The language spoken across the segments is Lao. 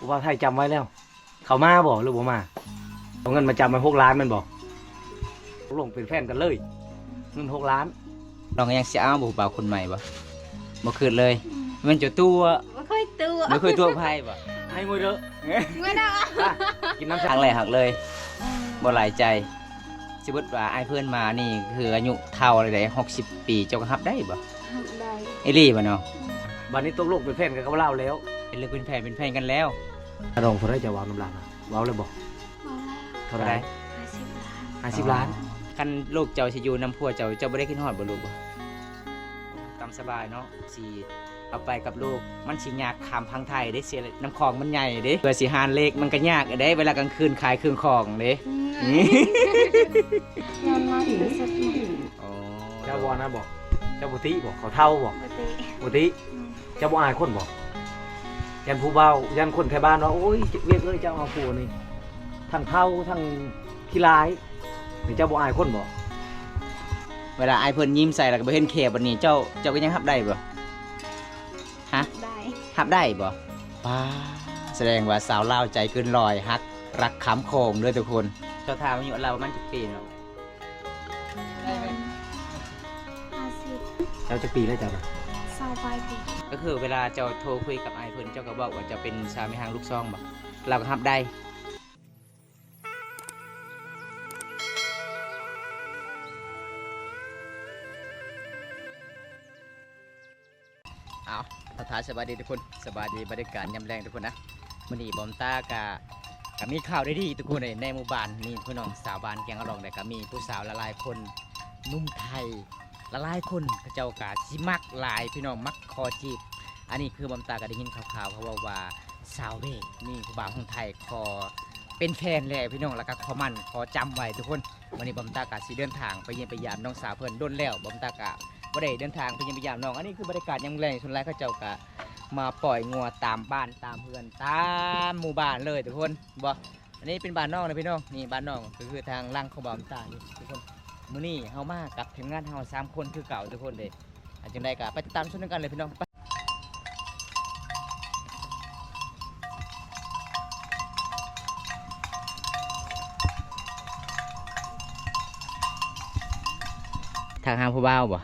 ຜູ້ບ່າວໄທຈຳໄວ້ແລ້ວ ເຂົາມາບໍ່ ຫຼືບໍ່ມາ? ເອົາເງິນມາຈຳໄວ້ຫົກລ້ານແມ່ນບໍ່? ຕົກລົງເປັນແຟນກັນເລີຍ ເງິນຫົກລ້ານ. ນ້ອງຍັງຊິເອົາຜູ້ບ່າວຄົນໃໝ່ບໍ່? ບໍ່ຄິດເລີຍ. ອືມ ແມ່ນເຈົ້າຕົວະ ບໍ່ເຄີຍຕົວະ ບໍ່ເຄີຍຕົວະໃຜບໍ່? ໃຫ້ງວຍເດີ ງວຍເດີ ກິນນ້ຳສັງແຫຼະ ຮັກເລີຍ ອືມ ບໍ່ຫຼາຍໃຈ. ສົມມຸດວ່າອ້າຍເພິ່ນມານີ້ ຄືອາຍຸເຖົ້າແລ້ວເດ້ ຫົກສິບປີ ເຈົ້າກໍຮັບໄດ້ບໍ່? ຮັບໄດ້. ອີ່ຫຼີບໍ່ເນາະ? ອືມ ບັດນີ້ຕົກລົງເປັນແຟນກັນກັບລາວແລ້ວ ເປັນເລີກເປັນແຟນ ເປັນແຟນກັນແລ້ວ. ອາດອງເທົ່າໃດ ເຈົ້າເວົ້ານຳລາວນະ? ເວົ້າແລ້ວບໍ່? ເວົ້າແລ້ວ. ເທົ່າໃດ? ຫ້າສິບລ້ານ. ຫ້າສິບລ້ານ. ອໍ ຄັນລູກເຈົ້າຊິຢູ່ນຳຜົວເຈົ້າ ເຈົ້າບໍ່ໄດ້ຄິດຮອດບໍ່ລູກ? ບໍ່ ຕາມສະບາຍເນາະ ຊິເອົາໄປກັບລູກ ມັນຊິຍາກຂ້າມຝັ່ງໄທເດ້ ເສຍນ້ຳຂອງມັນໃຫຍ່ເດ້ ເພື່ອຊິຫາເລກມັນກໍຍາກເດ້ ເວລາກາງຄືນຂາຍເຄື່ອງຂອງເດ້. ອືມ ຍ້ອນມາທີ່ສຸດ. ອໍ ເຈົ້າບໍ່ອັນນັ້ນບໍ່? ເຈົ້າບໍ່ຕິບໍ່? ເຂົາເຖົ້າບໍ່? ບໍ່ຕິ ບໍ່ຕິ. ອືມ ເຈົ້າບໍ່ອາຍຄົນບໍ່? ຢ້ານຜູ້ບ່າວ ຢ້ານຄົນໄທບ້ານວ່າ ໂອ້ຍ ວຽກເອີຍ ເຈົ້າເອົາຜົວນີ້ ທັງເຖົ້າ ທັງຂີ້ຮ້າຍ ນີ້ເຈົ້າບໍ່ອາຍຄົນບໍ່? ເວລາອ້າຍເພິ່ນຍິ້ມໃສ່ແລ້ວກໍບໍ່ເຫັນແຂ້ບາດນີ້ ເຈົ້າ ເຈົ້າກໍຍັງຮັບໄດ້ບໍ່? ຮະ? ໄດ້. ຮັບໄດ້ບໍ່? ປ້າ ສະແດງວ່າສາວລາວໃຈເກີນຮ້ອຍ ຮັກ ຮັກຂ້າມຂອງເດີທຸກຄົນ. ເຈົ້າຖາມອາຍຸລາວປະມານຈັກປີເນາະ? ປະມານຫ້າສິບ. ເຈົ້າຈັກປີແລ້ວເຈົ້ານະ? ຊາວປາຍປີ. ກໍຄືເວລາເຈົ້າໂທຄຸຍກັບອ້າຍເພິ່ນ ເຈົ້າກໍບອກວ່າເຈົ້າເປັນສາມີຫ້າງລູກສອງບໍ່? ລາວກໍຮັບໄດ້. ເອົາ ທັກທາຍສະບາຍດີທຸກຄົນ ສະບາຍດີບັນຍາກາດຍາມແລງທຸກຄົນນະ. ມື້ນີ້ບອມຕາກະ ກະມີຂ່າວດີໆທຸກຄົນເອີຍ ໃນໝູ່ບ້ານນີ້ ພີ່ນ້ອງຊາວບ້ານແກງອະລອງ ແລ້ວກະມີຜູ້ສາວຫຼາຍໆຄົນ ໜຸ່ມໄທຫຼາຍໆຄົນ ເຂົາເຈົ້າກະຊິມັກຫຼາຍ ພີ່ນ້ອງ ມັກຂໍຈີບ. ອັນນີ້ຄືບອມຕາກະໄດ້ຍິນຂ່າວໆ ເຂົາເວົ້າວ່າ ສາວເວກ ມີຜູ້ບ່າວຝັ່ງໄທຂໍເປັນແຟນແລ້ວພີ່ນ້ອງ ແລ້ວກໍຂໍໝັ້ນຂໍຈຳໄວ້ທຸກຄົນ. ມື້ນີ້ບອມຕາກະຊິເດີນທາງໄປຢ້ຽມໄປຢາມນ້ອງສາວເພິ່ນ ດົນແລ້ວບອມຕາກະບໍ່ໄດ້ເດີນທາງໄປຢ້ຽມໄປຢາມນ້ອງ. ອັນນີ້ຄືບັນຍາກາດຍາມແລງ ສ່ວນຫຼາຍເຂົາເຈົ້າກະມາປ່ອຍງົວຕາມບ້ານຕາມເຮືອນຕາມໝູ່ບ້ານເລີຍທຸກຄົນ. ບໍ່ ອັນນີ້ເປັນບ້ານນ້ອງນະພີ່ນ້ອງ ນີ້ບ້ານນ້ອງ ກໍຄືທາງຫຼັງຂອງບ່າວນ້ຳຕານນີ້ທຸກຄົນ. ມື້ນີ້ເຮົາມາກັບທີມງານເຮົາສາມຄົນຄືເກົ່າທຸກຄົນເດ້. ອາ ຈັ່ງໃດກໍໄປຕິດຕາມຊົມນຳກັນເລີຍພີ່ນ້ອງ. ທັກຫາຜູ້ບ່າວບໍ່?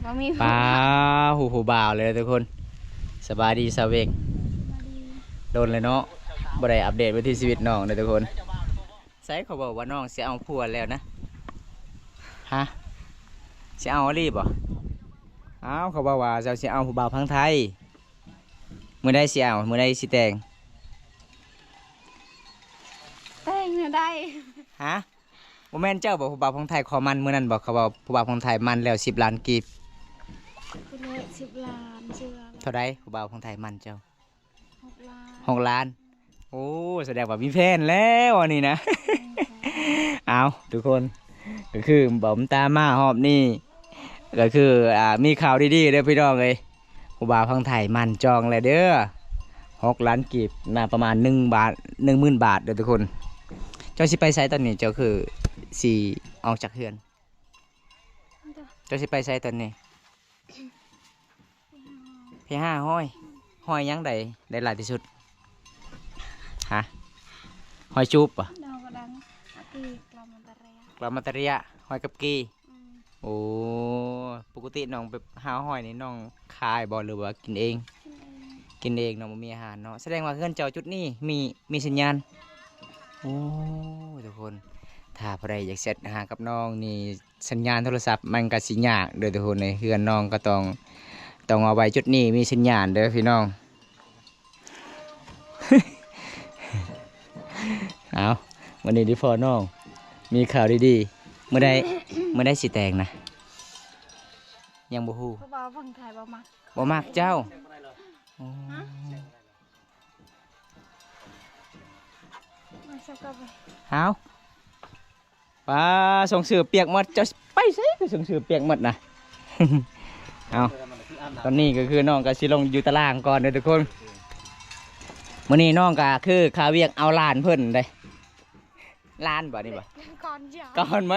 ບໍ່ມີຜູ້ບ່າວ. ປ້າ ຮູ້ຜູ້ບ່າວເລີຍທຸກຄົນ. ສະບາຍດີສາວເວກ. ສະບາຍດີ. ດົນແລ້ວເນາະ ບໍ່ໄດ້ອັບເດດວິຖີຊີວິດນ້ອງເດີທຸກຄົນ. ໃສ ເຂົາບອກວ່ານ້ອງຊິເອົາຜົວແລ້ວນະ. ຮະ? ຊິເອົາອີ່ຫຼີບໍ່? ອ້າວ ເຂົາບອກວ່າເຈົ້າຊິເອົາຜູ້ບ່າວຝັ່ງໄທ. ມື້ໃດຊິເອົາ? ມື້ໃດຊິແຕ່ງ? ແຕ່ງແນວໃດ? ຮະ? ບໍ່ແມ່ນເຈົ້າບໍ່ ຜູ້ບ່າວຝັ່ງໄທຂໍໝັ້ນມື້ນັ້ນບໍ່? ເຂົາເວົ້າຜູ້ບ່າວຝັ່ງໄທໝັ້ນແລ້ວສິບລ້ານກີບ. ສິບລ້ານ ສິບລ້ານ. ເທົ່າໃດຜູ້ບ່າວຝັ່ງໄທໝັ້ນເຈົ້າ? ຫົກລ້ານ. ຫົກລ້ານ. ໂອ້ ສະແດງວ່າມີແຟນແລ້ວອັນນີ້ນະ. ອືມ ເອົາທຸກຄົນ ກໍຄືບອມຕາມາຮອບນີ້ ກໍຄື ອ່າ ມີຂ່າວດີໆເດີພີ່ນ້ອງເອີຍ. ຜູ້ບ່າວຝັ່ງໄທໝັ້ນຈອງແລ້ວເດີ ຫົກລ້ານກີບ ນະ ປະມານໜຶ່ງບາດ ໜຶ່ງໝື່ນບາດເດີທຸກຄົນ. ເຈົ້າຊິໄປໃສຕອນນີ້? ເຈົ້າຄືຊິອອກຈາກເຮືອນ? ເຈົ້າຊິໄປໃສຕອນນີ້? ໄປຫາຫອຍ. ຫອຍຫຍັງໄດ້ ໄດ້ຫຼາຍທີ່ສຸດ? ຮະ? ຫອຍຈູບບໍ່? ດາວກະດັງ ອາກີ ກລາວມັນຕະເຣຍ. ກລາວມັນຕະເຣຍ ຫອຍກັບກີ. ອືມ ໂອ້ ປົກກະຕິນ້ອງໄປຫາຫອຍນີ້ ນ້ອງຂາຍບໍ່ ຫຼືວ່າກິນເອງ? ກິນເອງ. ກິນເອງເນາະ ບໍ່ມີອາຫານເນາະ. ສະແດງວ່າເຮືອນເຈົ້າຈຸດນີ້ມີ ມີສັນຍານ. ໂອ້ ທຸກຄົນ ຖ້າຜູ້ໃດຢາກແຊັດຫາກັບນ້ອງນີ້ ສັນຍານໂທລະສັບມັນກະຊິຍາກເດີທຸກຄົນເອີຍ. ເຮືອນນ້ອງກໍຕ້ອງ ຕ້ອງເອົາໄວ້ຈຸດນີ້ມີສັນຍານເດີພີ່ນ້ອງ. ເອົາ ມື້ນີ້ໄດ້ພໍ້ນ້ອງ ມີຂ່າວດີໆ. ມື້ໃດ ມື້ໃດຊິແຕ່ງນະ? ຍັງບໍ່ຮູ້. ເພາະວ່າຝັ່ງໄທບໍ່ມັກ ບໍ່ມັກເຈົ້າ. ໂອ້ ຮະ? ມາຊະກໍໄປ. ເອົາ ປ້າ ສົ່ງເສື້ອປຽກໝົດ ເຈົ້າໄປໃສ ສົ່ງເສື້ອປຽກໝົດນະ. ເອົາ ຕອນນີ້ກໍຄືນ້ອງກໍຊິລົງຢູ່ຕາລາງກ່ອນເດີທຸກຄົນ. ມື້ນີ້ນ້ອງກໍຄືຄາວຽກເອົາຫຼານເພິ່ນເດ້. ຫຼານບໍ່ນີ້ບໍ່? ກ່ອນເຈົ້າ ກ່ອນໄໝ?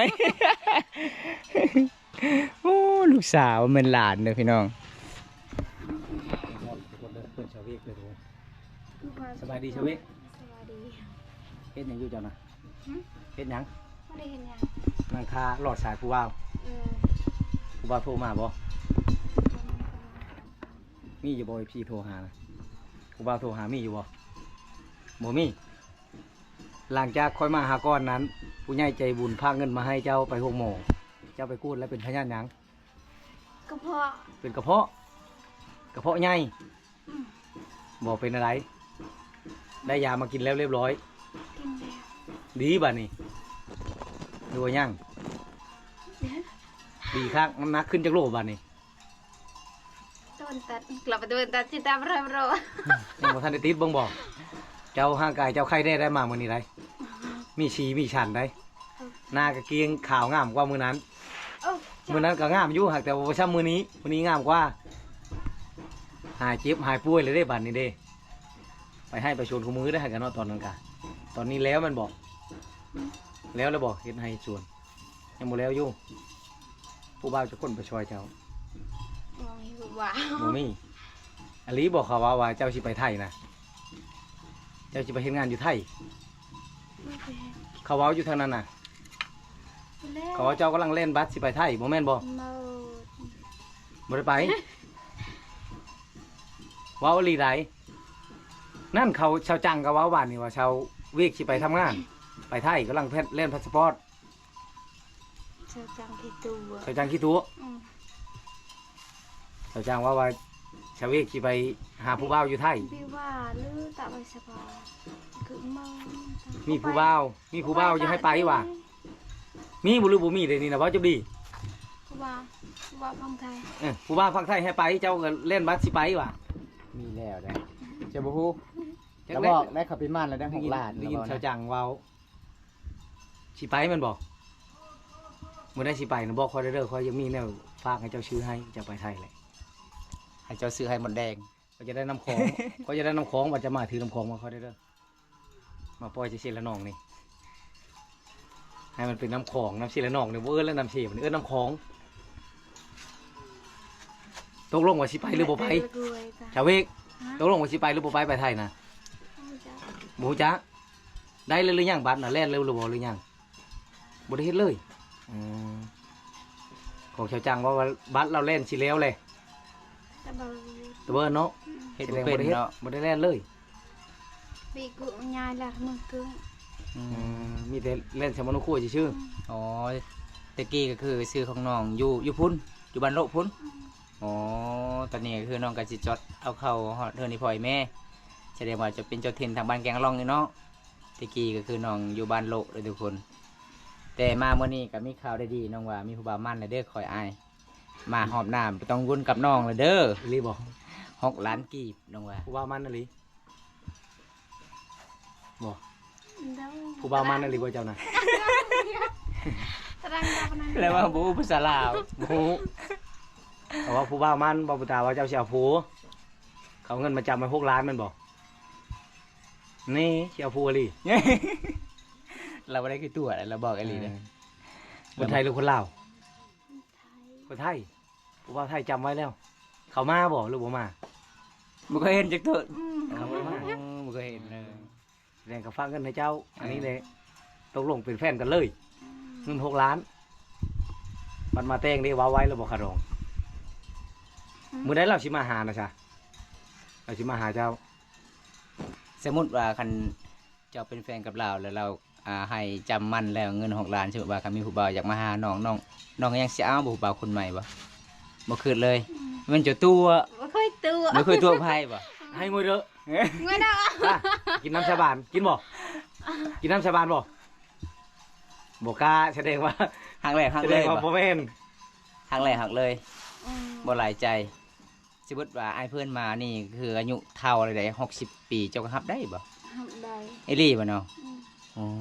ໂອ້ ລູກສາວແມ່ນຫຼານເດີພີ່ນ້ອງ. ເພິ່ນຊາວເວກເດີທຸກຄົນ. ສະບາຍດີຊາເວກ. ສະບາຍດີ. ເຮັດຫຍັງຢູ່ເຈົ້ານະ? ຫຶ? ເຮັດຫຍັງ? ບໍ່ໄດ້ເຮັດຫຍັງ. ນັ່ງຖ້າຫຼອດສາຍຜູ້ບ່າວ. ເອີ. ຜູ້ບ່າວໂທມາບໍ່? ມີຢູ່ບໍ່ ເອັຟຊີ ໂທຫານະ? ຜູ້ບ່າວໂທຫາມີຢູ່ບໍ່? ບໍ່ມີ. ຫຼັງຈາກຂ້ອຍມາຫາກ່ອນນັ້ນ ຜູ້ໃຫຍ່ໃຈບຸນພາກເງິນມາໃຫ້ເຈົ້າໄປໂຮງໝໍ. ເຈົ້າໄປກວດແລ້ວເປັນພະຍາດຫຍັງ? ກະເພາະ. ເປັນກະເພາະ? ກະເພາະໃຫຍ່? ອືມ. ບໍ່ເປັນອະໄລ? ໄດ້ຢາມາກິນແລ້ວລຽບລ້ອຍ? ກິນແລ້ວ. ດີບາດນີ້ ຫຼືວ່າຍັງ? ດີຄັກ. ນ້ຳໜັກຂຶ້ນຈັກໂລບາດນີ້? ໂດນຕັດ ກະໄປໂດນຕັດ ຊິຕາມເລີ່ມໂລ. ຍັງບໍ່ທັນໄດ້ຕິດເບິ່ງບໍ່? ເຈົ້າຮ່າງກາຍເຈົ້າໄຄແດ່ໄດ໋ ມາມື້ນີ້ໄດ໋ ມີສີມີສັນໄດ໋. ໜ້າກະກຽງຂາວງາມກວ່າມື້ນັ້ນ. ໂອ້ ມື້ນັ້ນກະງາມຢູ່ ຫາກແຕ່ວ່າບໍ່ຊ່ຳມື້ນີ້ ມື້ນີ້ງາມກວ່າ. ຫາຍເຈັບຫາຍປ່ວຍແລ້ວເດ້ບາດນີ້ເດ້. ໄປໄຮ່ໄປສວນຄູ່ມື້ໄດ້ຫັ້ນກະເນາະ ຕອນນັ້ນກະ. ຕອນນີ້ແລ້ວແມ່ນບໍ່? ແລ້ວແລ້ວບໍ່ ເຮັດໄຮ່ເຮັດສວນ? ຍັງບໍ່ແລ້ວຢູ່. ຜູ້ບ່າວຈັກຄົນໄປຊ່ອຍເຈົ້າ? ບໍ່ມີຜູ້ບ່າວ. ບໍ່ມີ. ອີ່ຫຼີບໍ່ ເຂົາເວົ້າວ່າເຈົ້າຊິໄປໄທນະ? ເຈົ້າຊິໄປເຮັດງານຢູ່ໄທ? ບໍ່ໄປເຮັດ. ເຂົາເວົ້າຢູ່ທາງນັ້ນນະ. ບໍ່ແລ້ວ. ເຂົາວ່າເຈົ້າກຳລັງແລ່ນບັດຊິໄປໄທ ບໍ່ແມ່ນບໍ່? ບໍ່. ບໍ່ໄດ້ໄປ. ເວົ້າອີ່ຫຼີໃດ໋. ນັ້ນເຂົາ ຊາວຈັງກະເວົ້າບາດນີ້ວ່າ ຊາວເວກຊິໄປທຳງານ ໄປໄທ ກຳລັງແລ່ນພາສປອດ. ຊາວຈັງຂີ້ຕົວະ. ຊາວຈັງຂີ້ຕົວະ. ອືມ. ຊາວຈັງເວົ້າວ່າ ຊາວເວກຊິໄປຫາຜູ້ບ່າວຢູ່ໄທ. ບີວ່າ ຫຼືຕະໄວສະບາຍ ຄືເມົາ. ມີຜູ້ບ່າວ ມີຜູ້ບ່າວຢາກໃຫ້ໄປຫວາ? ມີບໍ່ ຫຼືບໍ່ມີ? ດຽວນີ້ນະ ເວົ້າຈະດີ. ຜູ້ບ່າວ ຜູ້ບ່າວຝັ່ງໄທ. ເອີ ຜູ້ບ່າວຝັ່ງໄທໃຫ້ໄປ ເຈົ້າກະແລ່ນບັດຊິໄປຫວາ? ມີແລ້ວໄດ໋ ເຈົ້າບໍ່ຮູ້? ລາວບອກໄດ້ ເຂົາໄປໝານແລ້ວໄດ້ຫົກລ້ານ. ໄດ້ຍິນ ລາວບອກນະ ຊາວຈັງເວົ້າ. ຊິໄປແມ່ນບໍ່? ມື້ໃດຊິໄປນະ ບອກຂ້ອຍເດີ ຂ້ອຍຍັງມີແນວຝາກໃຫ້ເຈົ້າຊື້ໃຫ້ ເຈົ້າໄປໄທແຫຼະ. ໃຫ້ເຈົ້າຊື້ໄຂ່ມົດແດງ. ຂ້ອຍຈະໄດ້ນ້ຳຂອງ ຂ້ອຍຈະໄດ້ນ້ຳຂອງ ວ່າຈະມາຖືນ້ຳຂອງມາຂ້ອຍເດີ ມາປ່ອຍຈາກເຊລະນອງນີ້ ໃຫ້ມັນເປັນນ້ຳຂອງ. ນ້ຳເຊລະນອງນີ້ບໍ່ເອີ້ນແລ້ວ ນ້ຳເຊ ມັນເອີ້ນນ້ຳຂອງ. ຕົກລົງວ່າຊິໄປຫຼືບໍ່ໄປ? ຊາເວກ ຕົກລົງວ່າຊິໄປຫຼືບໍ່ໄປ ໄປໄທນະ? ບໍ່ຮູ້ຈັກ. ໄດ້ແລ້ວຫຼືຍັງ ບັດນະ ແລ່ນແລ້ວຫຼືບໍ່ ຫຼືຍັງ? ບໍ່ໄດ້ເຮັດເລີຍ. ອືມ. ຂອງຊາວຈັງເວົ້າວ່າ ບັດລາວແລ່ນຊິແລ້ວແຫຼະ ແຕ່ບໍ່ ແຕ່ບໍ່ເນາະ. ອືມ. ເຮັດບໍ່ເປັນເນາະ ບໍ່ໄດ້ແລ່ນເລີຍ. ປີກຸຍາຍລະເມືອງກຶ້ງ. ອືມ. ເອີ ມີແຕ່ແລ່ນສຳມະໂນຄົວຊື່ໆ. ອືມ. ອໍ ແຕ່ກີ້ກະຄືຊື່ຂອງນ້ອງຢູ່ ຢູ່ພຸ້ນ ຢູ່ບ້ານໂລະພຸ້ນ. ອືມ. ອໍ ຕອນນີ້ກະຄືນ້ອງກະຊິຈອດເອົາເຂົ້າຮອດເຮືອນອີ່ພໍ່ອີ່ແມ່ ສະແດງວ່າຈະເປັນເຈົ້າຖິ່ນທາງບ້ານແກງລ່ອງນີ້ເນາະ. ແຕ່ກີ້ກະຄືນ້ອງຢູ່ບ້ານໂລະເດີທຸກຄົນ ແຕ່ມາມື້ນີ້ກະມີຂ່າວໄດ້ດີ ນ້ອງວ່າມີຜູ້ບ່າວໝັ້ນແລ້ວເດີ. ຂ້ອຍອາຍ ມາຮອບໜ້າບໍ່ຕ້ອງວົນກັບນ້ອງແລ້ວເດີ. ອີ່ຫຼີບໍ່? ຫົກລ້ານກີບ ນ້ອງວ່າ. ຜູ້ບ່າວໝັ້ນອີ່ຫຼີບໍ່? ຜູ້ບ່າວໝັ້ນອີ່ຫຼີບໍ່ເຈົ້ານະ? ແລ້ວວ່າບໍ່ຮູ້ພາສາລາວ ບໍ່ຮູ້. ເຂົາວ່າຜູ້ບ່າວໝັ້ນ ບໍ່ ຕາວ່າເຈົ້າຊິເອົາຜົວ ເຂົາເອົາເງິນມາຈຳໄວ້ຫົກລ້ານແມ່ນບໍ່? ນີ້ຊິເອົາຜົວອີ່ຫຼີ. ລາວບໍ່ໄດ້ຄືຕົວະ ລາວບອກອີ່ຫຼີເດີ. ເອີ. ຄົນໄທຫຼືຄົນລາວ? ຄົນໄທ. ຄົນໄທ. ຜູ້ບ່າວໄທຈຳໄວ້ແລ້ວ. ເຂົາມາບໍ່ ຫຼືບໍ່ມາ? ບໍ່ເຄີຍເຫັນຈັກເທື່ອ. ອືມ. ເຂົາບໍ່ມາ. ບໍ່ເຄີຍເຫັນເລີຍ. ສະແດງເຂົາຝາກເງິນໃຫ້ເຈົ້າ. ເອີ. ອັນນີ້ແຫຼະ ຕົກລົງເປັນແຟນກັນເລີຍ. ອືມ. ເງິນຫົກລ້ານ ບັດມາແຕ່ງເດ້ ເວົ້າໄວ້ແລ້ວບໍ່ຄ່າດອງ? ອືມ. ມື້ໃດລາວຊິມາຫານະຊະ? ລາວຊິມາຫາເຈົ້າ. ສົມມຸດວ່າຄັນເຈົ້າເປັນແຟນກັບລາວ ແລ້ວລາວ ອ່າ ໃຫ້ຈຳໝັ້ນແລ້ວເງິນຫົກລ້ານ ສົມມຸດວ່າຄັນມີຜູ້ບ່າວຢາກມາຫານ້ອງ ນ້ອງ ນ້ອງຍັງຊິເອົາບໍ່ ຜູ້ບ່າວຄົນໃໝ່ບໍ່? ບໍ່ຄິດເລີຍ. ອືມ. ແມ່ນເຈົ້າຕົວະ. ບໍ່ເຄີຍຕົວະ ບໍ່ເຄີຍຕົວະໃຜບໍ່? ໃຫ້ງວຍເດີ ງວຍເດີ. ກິນນ້ຳສາບານ ກິນບໍ່? ກິນນ້ຳສາບານບໍ່? ບໍ່ກ້າ. ສະແດງວ່າ ຮັກແລ້ວຮັກເລີຍ. ສະແດງວ່າບໍ່ແມ່ນ ຮັກແລ້ວຮັກເລີຍ. ອືມ. ບໍ່ຫຼາຍໃຈ. ສົມມຸດວ່າອ້າຍເພິ່ນມານີ້ ຄືອາຍຸເຖົ້າແລ້ວເດ້ ຫົກສິບປີ ເຈົ້າກະຮັບໄດ້ບໍ່? ຮັບໄດ້. ອີ່ຫຼີບໍ່ນ້ອງ? ອືມ.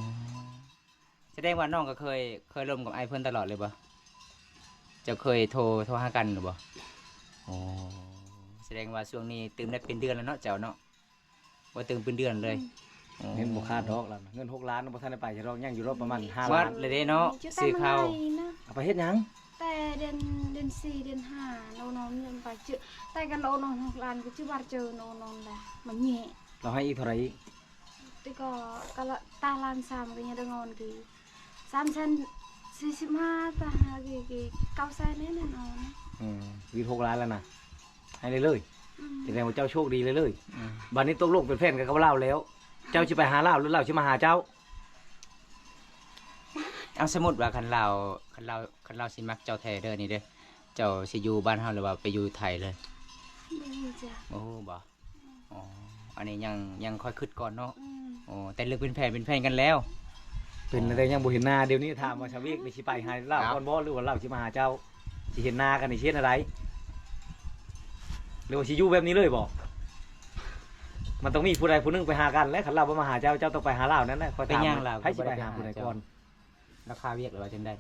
ອໍ ສະແດງວ່ານ້ອງກະເຄີຍ ເຄີຍລົມກັບອ້າຍເພິ່ນຕະຫຼອດເລີຍບໍ່? ເຈົ້າເຄີຍໂທ ໂທຫາກັນຫຼືບໍ່? ອໍ ສະແດງວ່າຊ່ວງນີ້ຕື່ມໄດ້ເປັນເດືອນແລ້ວເນາະ ເຈົ້າເນາະ? ບໍ່ຕື່ມເປັນເດືອນເລີຍ. ອືມ. ອໍ ເງິນບໍ່ຂາດດອກລະ ເງິນຫົກລ້ານບໍ່ທັນໄດ້ໄປຊະດອກ ຍັງຢູ່ດອກປະມານຫ້າລ້ານ. ໝົດແລ້ວເດ້ເນາະ ຊື້ເຂົ້າ. ເອົາໄປເຮັດຫຍັງ? ແຕ່ເດືອນ ເດືອນສີ່ ເດືອນຫ້າ ໂນນອນໄປເຈີ ແຕ່ກັນໂອນອນຫົກລ້ານກະຈະບາດເຈີໂນນອນລະ ມັນແຍ່. ລາວໃຫ້ອີກເທົ່າໃດອີກ? ແຕ່ກໍ ກໍລະ ຕາລ້ານສາມກໍຍັງໄດ້ເງິນກີ ສາມແສນສີ່ສິບຫ້າ ຕາຫາກີ ກີ ເກົ້າແສນແນ່ນອນ. ອືມ ວິດຫົກລ້ານແລ້ວນະ ໃຫ້ເລີຍໆ. ອືມ ສະແດງວ່າເຈົ້າໂຊກດີເລີຍໆ. ອືມ ບັດນີ້ຕົກລົງເປັນແຟນກັນກັບລາວແລ້ວ ເຈົ້າຊິໄປຫາລາວ ຫຼືລາວຊິມາຫາເຈົ້າ? ເອົາ ສົມມຸດວ່າຄັນລາວ ຄັນລາວ ຄັນລາວຊິມັກເຈົ້າແທ້ເດີນີ້ເດີ ເຈົ້າຊິຢູ່ບ້ານເຮົາ ຫຼືວ່າໄປຢູ່ໄທເລີຍ? ບໍ່ຮູ້ຈັກ. ບໍ່ຮູ້ບໍ່? ອໍ ອັນນີ້ຍັງ ຍັງຄ່ອຍຄິດກ່ອນເນາະ. ອືມ ໂອ້ ແຕ່ເລິກເປັນແຟນ ເປັນແຟນກັນແລ້ວ. ເປັນແຕ່ຍັງບໍ່ເຫັນໜ້າ. ດຽວນີ້ຖາມວ່າຊາວເວກນີ້ຊິໄປຫາລາວກ່ອນບໍ່ ຫຼືວ່າລາວຊິມາຫາເຈົ້າ? ຊິເຫັນໜ້າກັນນີ້ຊິເຮັດແນວໃດ? ຫຼືວ່າຊິຢູ່ແບບນີ້ເລີຍບໍ່? ມັນຕ້ອງມີຜູ້ໃດຜູ້ໜຶ່ງໄປຫາກັນແຫຼະ. ຄັນລາວບໍ່ມາຫາເຈົ້າ ເຈົ້າຕ້ອງໄປຫາລາວນັ້ນແຫຼະ. ຂ້ອຍຖາມ ເປັນຫຍັງລາວ ໃຜຊິໄປຫາຜູ້ໃດກ່ອນ? ລາວຄາວຽກ ຫຼືວ່າຈັ່ງໃດ?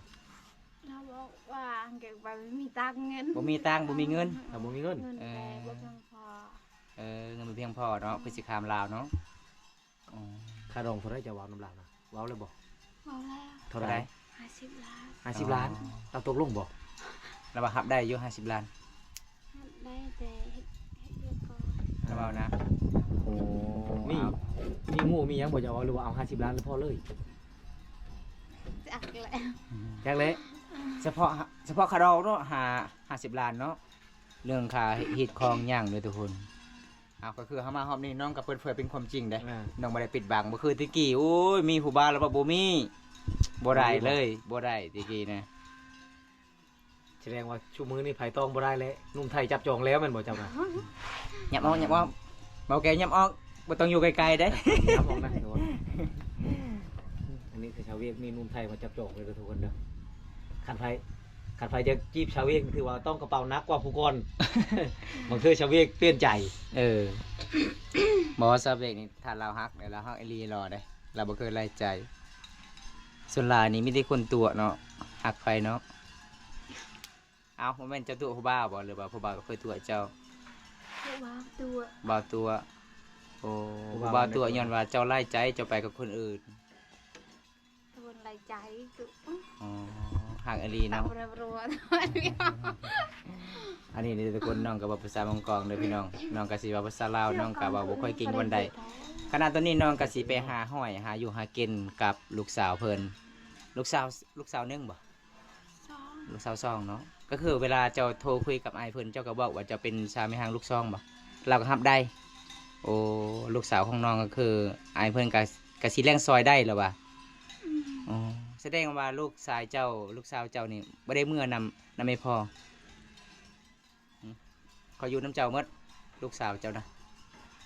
ລາວບອກວ່າອັງກິດໄປບໍ່ມີຕັງເງິນ ບໍ່ມີຕັງ ບໍ່ມີເງິນ. ເອີ ບໍ່ມີເງິນ ເງິນ ເອີ ບໍ່ພຽງພໍ. ເອີ ເງິນບໍ່ພຽງພໍເນາະ. ອືມ ເພິ່ນຊິຂ້າມລາວເນາະ. ອໍ ຄ່າດອງເທົ່າໃດ ເຈົ້າເວົ້ານຳລາວນະ? ເວົ້າແລ້ວບໍ່? ເວົ້າແລ້ວ. ເທົ່າໃດ? ຫ້າສິບລ້ານ. ຫ້າສິບລ້ານ. ອໍ ລາວຕົກລົງບໍ່? ລາວວ່າຮັບໄດ້ຢູ່ຫ້າສິບລ້ານ. ຮັບໄດ້ແຕ່ເຮັດ ເຮັດວຽກກ່ອນ ລາວເວົ້ານະ. ໂອ້ ມີ ມີໝູ່ມີຫຍັງບໍ່ ເຈົ້າເວົ້າ ຫຼືວ່າເອົາຫ້າສິບລ້ານແລ້ວພໍເລີຍ? ຈັກແຫຼະ ຈັກແຫຼະ. ສະເພາະ ສະເພາະຄ່າດອງເນາະ ຫ້າ ຫ້າສິບລ້ານເນາະ. ເລື່ອງຄ່າຮີດຄອງຫຍັງເດີທຸກຄົນ. ເອົາ ກໍຄືເຮົາມາຮອບນີ້ ນ້ອງກໍເປີດເຜີຍເປັນຄວາມຈິງເດ້. ອ່າ ນ້ອງບໍ່ໄດ້ປິດບັງ ບໍ່ຄືແຕ່ກີ້ ໂອ້ຍ ມີຜູ້ບ່າວແລ້ວວ່າບໍ່ມີ ບໍ່ໄດ້ເລີຍ ບໍ່ໄດ້ແຕ່ກີ້ນະ. ສະແດງວ່າຊຸມື້ນີ້ໃຜຕ້ອງບໍ່ໄດ້ແລ້ວ ໜຸ່ມໄທຈັບຈອງແລ້ວແມ່ນບໍ່ເຈົ້ານະ? ຫຍັບອອກ ຫຍັບອອກ ເບົາແກ້ວຫຍັບອອກ ບໍ່ຕ້ອງຢູ່ໃກ້ໆເດ້. ຫຍັບອອກນະ ອັນນີ້ຄືຊາວຫວຽດ ມີໜຸ່ມໄທມາຈັບຈອງເລີຍເດີທຸກຄົນເດີ. ຄັນໃຜ ຄັນໃຜຈະຈີບຊາວຫວຽດ ຖືວ່າຕ້ອງກະເປົາໜັກກວ່າຜູ້ກ່ອນ. ບາງເທື່ອຊາວຫວຽດປ່ຽນໃຈ. ເອີ ບໍ່ ຊາວຫວຽດນີ້ ຖ້າລາວຮັກ ລາວຮັກອີ່ຫຼີຫຼໍ່ເດ້ ລາວບໍ່ເຄີຍໄລ່ໃຈ. ສ່ວນຫຼາຍນີ້ມີແຕ່ຄົນຕົວະເນາະ ຮັກໃຜເນາະ. ເອົ້າ ບໍ່ແມ່ນເຈົ້າຕົວະຜູ້ບ່າວບໍ່ ຫຼືວ່າຜູ້ບ່າວກໍເຄີຍຕົວະເຈົ້າ? ຜູ້ບ່າວຕົວະ. ບ່າວຕົວະ. ໂອ້ ຜູ້ບ່າວຕົວະຍ້ອນວ່າເຈົ້າຫຼາຍໃຈ ເຈົ້າໄປກັບຄົນອື່ນ. ຕົວະຫຼາຍໃຈ. ອໍ ຮັກອີ່ຫຼີເນາະ. ອັນນີ້ເດີທຸກຄົນ ນ້ອງກໍເວົ້າພາສາບາງກອງເດີພີ່ນ້ອງ ນ້ອງກໍຊິເວົ້າພາສາລາວ ນ້ອງກໍເວົ້າບໍ່ຄ່ອຍເກັ່ງປານໃດ. ຂະນະຕອນນີ້ນ້ອງກໍຊິໄປຫາຮ້ອຍ ຫາຢູ່ຫາກິນກັບລູກສາວເພິ່ນ. ລູກສາວ ລູກສາວໜຶ່ງບໍ່? ສອງ ລູກສາວສອງເນາະ. ກໍຄືເວລາເຈົ້າໂທຄຸຍກັບອ້າຍເພິ່ນ ເຈົ້າກໍບອກວ່າເຈົ້າເປັນສາມີຮັກລູກສອງບໍ່? ລາວກໍຮັບໄດ້. ໂອ້ ລູກສາວຂອງນ້ອງກໍຄືອ້າຍເພິ່ນກໍ ກໍຊິລ້ຽງຊ່ອຍໄດ້ລະວ່າ. ອືມ ອໍ ສະແດງວ່າລູກຊາຍເຈົ້າ ລູກສາວເຈົ້ານີ້ບໍ່ໄດ້ເມືອນຳ ນຳແມ່ພໍ່? ອືມ ເຂົາຢູ່ນຳເຈົ້າໝົດ ລູກສາວເຈົ້ານະ?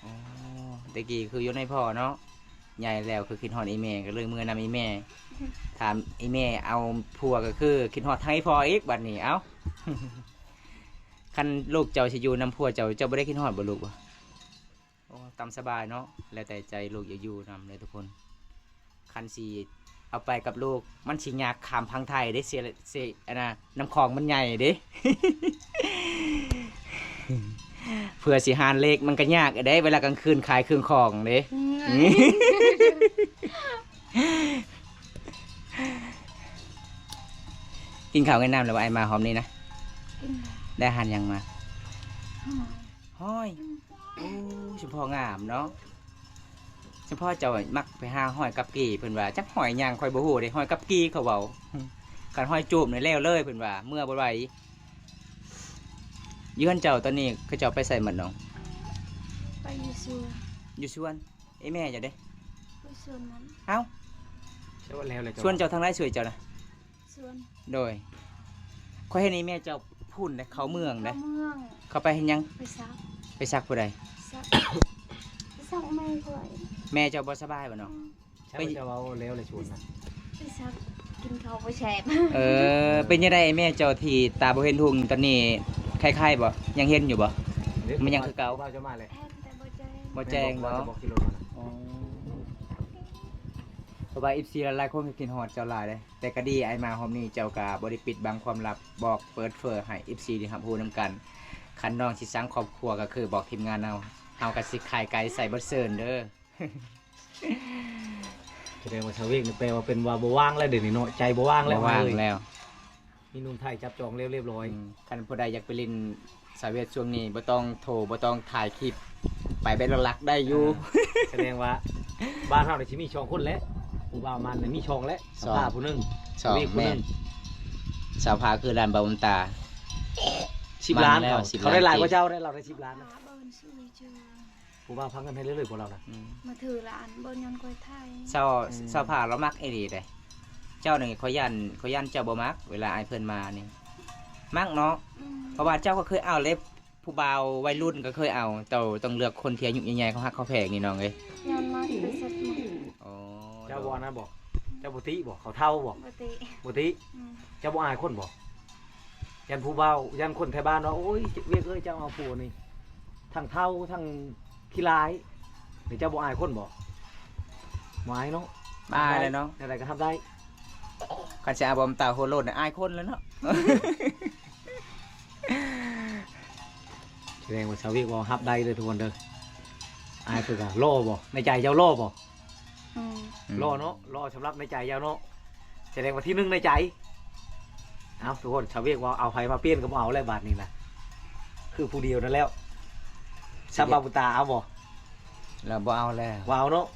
ອໍ ແຕ່ກີ້ຄືຢູ່ນຳພໍ່ເນາະ ໃຫຍ່ແລ້ວຄືຄິດຮອດອີ່ແມ່ ກໍເລີຍເມືອນຳອີ່ແມ່. ຖາມອີ່ແມ່ເອົາຜົວກໍຄືຄິດຮອດທັງອີ່ພໍ່ອີກບັດນີ້. ເອົ້າ ຄັນລູກເຈົ້າຊິຢູ່ນຳຜົວເຈົ້າ ເຈົ້າບໍ່ໄດ້ຄິດຮອດບໍ່ລູກ? ໂອ້ ຕາມສະບາຍເນາະ ແລ້ວແຕ່ໃຈລູກຢາກຢູ່ນຳເດີທຸກຄົນ. ຄັນຊິເອົາໄປກັບລູກ ມັນຊິຍາກຂ້າມຝັ່ງໄທເດ້ ເສຍ ເສຍ ອັນນ່າ ນ້ຳຂອງມັນໃຫຍ່ເດ້. ເພື່ອຊິຫາເລກມັນກໍຍາກເດ້ ເວລາກາງຄືນຂາຍເຄື່ອງຂອງເດ້. ອືມ ກິນເຂົ້າກິນນ້ຳແລ້ວບໍ່? ອ້າຍມາຮອບນີ້ນະ ກິນແລ້ວ. ໄດ້ອາຫານຫຍັງມາ? ຫອຍ. ຫອຍ. ອືມ ໂອ້ ສົມພໍງາມເນາະ. ສົມພໍເຈົ້າມັກໄປຫາຫອຍກັບກີ່ ເພິ່ນວ່າ ຈັກຫອຍຫຍັງຂ້ອຍບໍ່ຮູ້ເດ້ ຫອຍກັບກີ່ເຂົາເວົ້າ. ຄັນຫອຍຈູບນີ້ແລ້ວເລີຍ ເພິ່ນວ່າ ເມືອບໍ່ໄຫວ. ຢູ່ເຮືອນເຈົ້າຕອນນີ້ເຂົາເຈົ້າໄປໃສໝົດນ້ອງ? ໄປຢູ່ສວນ. ຢູ່ສວນ. ເອີ ແມ່ເຈົ້າເດ້? ໄປສວນມັນ. ເອົ້າ ແລ້ວ ແລ້ວເຈົ້າ ສວນເຈົ້າທາງໃດ ສວນເຈົ້ານະ? ສວນ. ໂດຍ ຂ້ອຍເຫັນອີ່ແມ່ເຈົ້າພຸ້ນເດ້ ເຂົ້າເມືອງເດ້. ເຂົ້າເມືອງ. ເຂົ້າໄປເຮັດຫຍັງ? ໄປສັກ. ໄປສັກຜູ້ໃດ? ສັກ ໄປສັກແມ່ຂ້ອຍ. ແມ່ເຈົ້າບໍ່ສະບາຍບໍ່ນ້ອງ? ອືມ ໃຊ່ ໄປ ເຈົ້າເວົ້າແລ້ວແຫຼະ ຊວນນະ ໄປສັກ ກິນເຂົ້າບໍ່ແຊບ. ເອີ ເປັນຈັ່ງໃດແມ່ເຈົ້າທີ່ຕາບໍ່ເຫັນຮຸ່ງຕອນນີ້ ໄຂ້ໆບໍ່? ຍັງເຫັນຢູ່ບໍ່? ມັນຍັງຄືເກົ່າ. ເຈົ້າມາແລ້ວ ເຫັນແຕ່ບໍ່ແຈ້ງ. ບໍ່ແຈ້ງບໍ່? ແມ່ນບໍ່? ບໍ່ຂີ່ລົດມານະ. ອໍ ເພາະວ່າເອັຟຊີຫຼາຍໆຄົນກໍຄິດຮອດເຈົ້າຫຼາຍເດ້. ແຕ່ກໍດີ ອ້າຍມາຮອບນີ້ເຈົ້າກໍບໍ່ໄດ້ປິດບັງຄວາມລັບ ບອກເປີດເຜີຍໃຫ້ເອັຟຊີໄດ້ຮັບຮູ້ນຳກັນ. ຄັນນ້ອງຊິສ້າງຄອບຄົວກໍຄືບອກທີມງານເຮົາ ເຮົາກໍຊິຂາຍໄກ່ໃສ່ເບິດເຊີນເດີ. ສະແດງວ່າຊາວເວກນີ້ແປວ່າເປັນວ່າບໍ່ວ່າງແລ້ວເດນີ້ເນາະ ໃຈບໍ່ວ່າງແລ້ວ ບໍ່ວ່າງແລ້ວ. ມີໜຸ່ມໄທຈັບຈອງແລ້ວລຽບລ້ອຍ. ອືມ ຄັນຜູ້ໃດຢາກໄປຫຼິ້ນ ສາວເວກຊ່ວງນີ້ບໍ່ຕ້ອງໂທ ບໍ່ຕ້ອງຖ່າຍຄລິບ ໄປແບບຫຼັກໆໄດ້ຢູ່. ສະແດງວ່າບ້ານເຮົານີ້ຊິມີສອງຄົນແຫຼະ ຜູ້ບ່າວມານມີສອງແຫຼະ ສາວພາຜູ້ໜຶ່ງ ສາວເວກຜູ້ໜຶ່ງ. ສາວພາຄືຫຼານບ່າວບຸນຕາ ສິບລ້ານ ເຂົາໄດ້ຫຼາຍກວ່າເຈົ້າໄດ໋ ລາວໄດ້ສິບລ້ານ. ຜູ້ບ່າວພາເງິນໃຫ້ເລື້ອຍໆບໍ່ລາວນະ? ອືມ ມາຖືລະອັນເບິ່ງຍ້ອນຂ້ອຍຖ່າຍ. ສາວ ອືມ ສາວພາລາວມັກອີ່ຫຼີເດ້. ເຈົ້ານີ້ຂ້ອຍຢ້ານ ຂ້ອຍຢ້ານເຈົ້າບໍ່ມັກ ເວລາອ້າຍເພິ່ນມານີ້ ມັກເນາະ. ອືມ ເພາະວ່າເຈົ້າກໍເຄີຍເອົາເດ້ ຜູ້ບ່າວໄວລຸ້ນກໍເຄີຍເອົາ. ເຈົ້າຕ້ອງເລືອກຄົນທີ່ອາຍຸໃຫຍ່ໆ ເຂົາຮັກເຂົາແພງນີ້ນ້ອງເອີຍ. ຍ້ອນມັກແຕ່ເສັດມັກ. ອໍ ເຈົ້າບໍ່ອັນນັ້ນບໍ່? ເຈົ້າບໍ່ຕິບໍ່? ເຂົາເຖົ້າບໍ່? ບໍ່ຕິ ບໍ່ຕິ. ອືມ ເຈົ້າບໍ່ອາຍຄົນບໍ່? ຢ້ານຜູ້ບ່າວ ຢ້ານຄົນໄທບ້ານວ່າ ໂອ້ຍ ເວກເອີຍ ເຈົ້າເອົາຜົວນີ້ ທັງເຖົ້າ ທັງຂີ້ລ້າຍ ນີ້ເຈົ້າບໍ່ອາຍຄົນບໍ່? ບໍ່ອາຍເນາະ. ອາຍແຫຼະເນາະ. ແນວໃດກໍຮັບໄດ້. ຄັນຊິອາຍບ່າວບຸນຕາຫົວໂລ້ນ ອາຍຄົນແລ້ວເນາະ. ສະແດງວ່າສາວເວກເວົ້າຮັບໄດ້ເດີທຸກຄົນເດີ. ອາຍເພິ່ນກໍຫຼໍ່ບໍ່? ໃນໃຈເຈົ້າຫຼໍ່ບໍ່? ອືມ ອືມ ຫຼໍ່ເນາະ ຫຼໍ່ສຳລັບໃນໃຈເຈົ້າເນາະ. ສະແດງວ່າທີໜຶ່ງໃນໃຈ. ເອົ້າ ທຸກຄົນ ຊາວເວກວ່າເອົາໃຜມາປ່ຽນກໍບໍ່ເອົາແລ້ວບາດນີ້ນະ ຄືຜູ້ດຽວນັ້ນແລ້ວ. ຊາວບ່າວບຸນຕາເອົາບໍ່? ລາວບໍ່ເອົາແລ້ວ ບໍ່ເອົາເນາະ